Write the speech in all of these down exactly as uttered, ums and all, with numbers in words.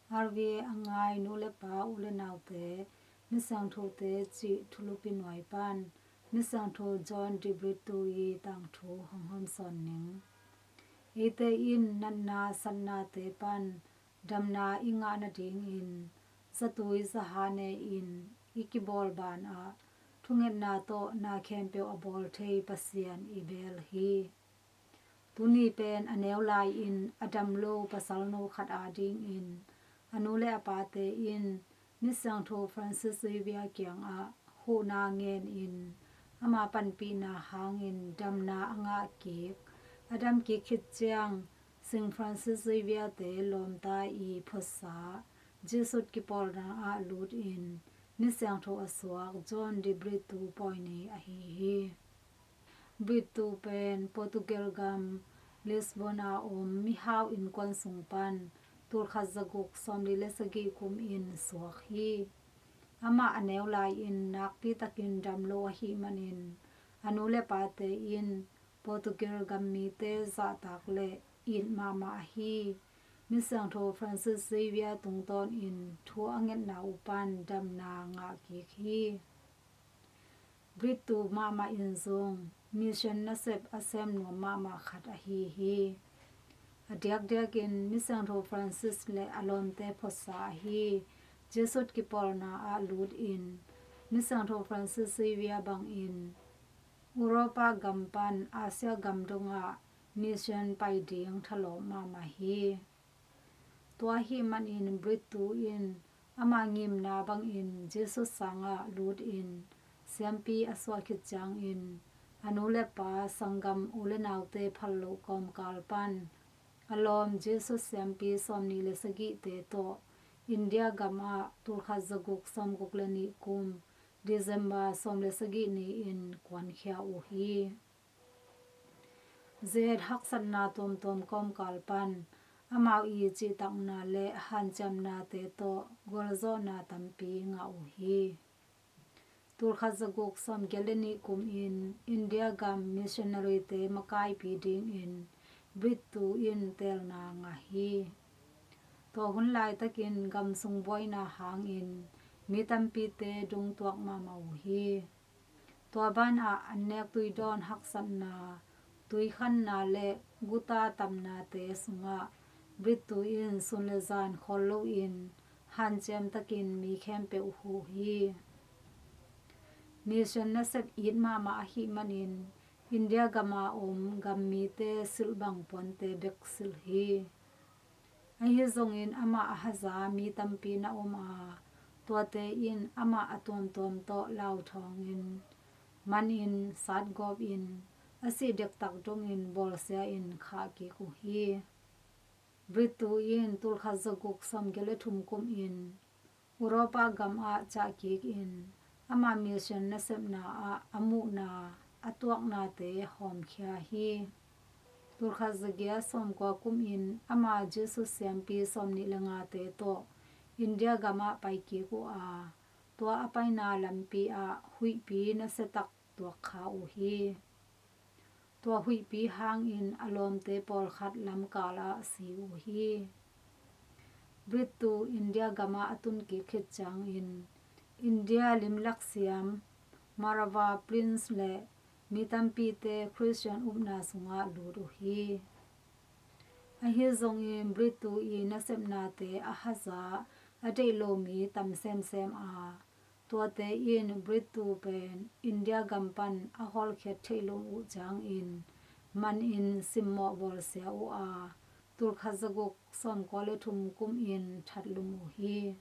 R V A a ngai nu le pa, u le naute, Misiangthote cih thulupi nuai pan Misiangtho John de Brito i tangthu hong honsawn ning. Eite in natna satnate pan damna i ngah nadingin zatui zaha ne-in i kibawl banah thungetna tawh na khempeuh a bawl thei Pasian i bel hi. Tuni pen a neu lai-in a dam lo pasalno khat adingin a nu le a pate in Misiangtho Francis Xavier kiangah huhna ngenin ama panpihna hangin damna a ngah kik. A dam kik khit ciang Saint Francis Xavier-te lawmta i photsa Jesuit kipawlna ah lutin Misiangtho a suak John de Brito pawi ni ahi hi. Brito pen Portugal gam Lisbon a om mihau innkuan sung pan tulkhat zaguk sawmli le sagih kum in suak hi. Amah a neu lai-in nakpi takin dam lo ahih manin a nu le pate in Portugal gam mite zahtak le it mahmah ahi Misiangtho Francis Xavier tungtawnin thu a ngetna uh pan damna ngah kik hi. Brito mahmah in zong mission nasep a sem nuam mahmah khat ahi hi. A diakdiakin Misiangtho Francis le a lawmte photsa ahi Jesuit kipawlna ah lutin Misiangtho Francis Xavier bangin Europa gam pan Asia gam dongah mission pai ding thalawp mahmah hi. Tua ahih manin Brito in ama ngimna bangin Jesuit sangah lutin siampi a suah khit ciangin a nu le pa, sanggam u le naute phal loh kawmkal pan a lawm Jesuit siampi sawmni le sagihte tawh India gamah tulkhat zaguk sawmguk le nih kum December sawm le sagih ni-in kuankhia uh hi. Zet haksatna tuamtuam kawmkal pan amau i cihtakna le hanciamnate tawh gualzawhna tampi ngah uh hi. Tulkhat zaguk sawmgiat le nih kumin India gam missionary-te makaipi dingin Brito in teelna ngah hi. Tua hun laitakin gam sung buaina hangin mi tampite dungtuak mahmah uh hi. Tua banah an nek tuidawn haksatna, tuikhanna le guta tamnate sungah Brito in sun le zan khawl loin hanciam takin mi khempeuh huh hi. Mission nasep it mahmah ahih manin India gama om gam mite silh bang puante bek silh hi. Ahi zongin amah a haza mi tampi na om a, tuate in amah a tuamtuam tawh lauthawngin, manin, satgawpin, a sih dektak dongin bawlsia-in khah kik uh hi. Brito in tulkhat zaguk sawmgiat le thum kumin Europa gamah ciah kikin ama mission nasepna ah a muhna, a tuaknate hawmkhia hi. Tulkhat zagiat sawmkua kumin ama Jesuit siampi sawmnih le ngate tawh India gamah pai kik uh a, tua a paina lampi ah huihpi nasiatak tuakkha uh hi. Tua huihpi hangin a lawmte pawlkhat lamkal ah si uh hi. Brito India gamah a tun kik khit ciangin India limlak siam Marwar Prince le mi tampite Christian upna sungah lut uh hi. Ahi zongin Brito i nasepnate a haza a deih lo mi tam semsem a, tuate in Brito pen India gam pan a hawlkhiat theih lo uh ciangin manin simmawh bawlsia uh a, tulkhat zaguk sawmkua le thum kumin thatlum uh hi.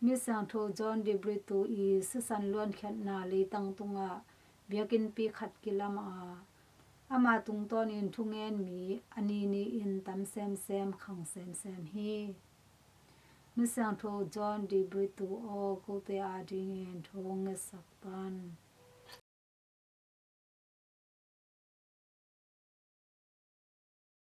Misiangtho John de Brito i sisan luankhiatna leitang tungah biakinnpi khat kilam a, ama tungtawnin thungen mi a ni ni-in tam semsem, khang semsem hi. Misiangtho John de Brito aw, kote adingin thu hong ngetsak tan.